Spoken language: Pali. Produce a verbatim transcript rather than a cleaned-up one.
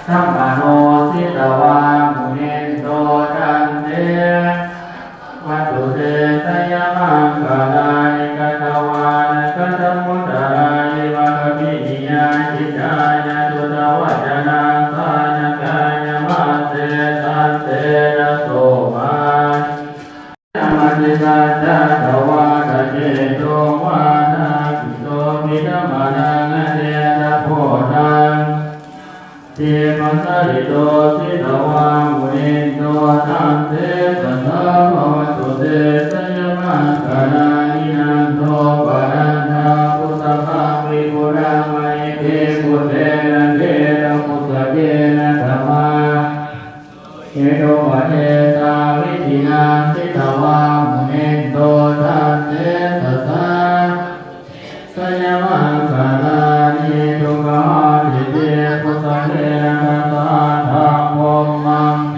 Attamanto jitavā munindo, taṃ tejasā bhavatu te jayamaṅgalāni. Katvāna kaṭṭhamudaraṃ iva gabbhinīyā, ciñcāya duṭṭhavacanaṃ janakāyamajjhe, santesaso māraṃ matisaccakavādaketuṃ, vādābhiropitamanaṃ jitu. Taṃ tejasā bhavatu te jayamaṅgalāni. Nandopanandabhujagaṃ vibudhaṃ mahiddhiṃ, puttena therabhujagena damāpayanto, iddhūpadesaṃ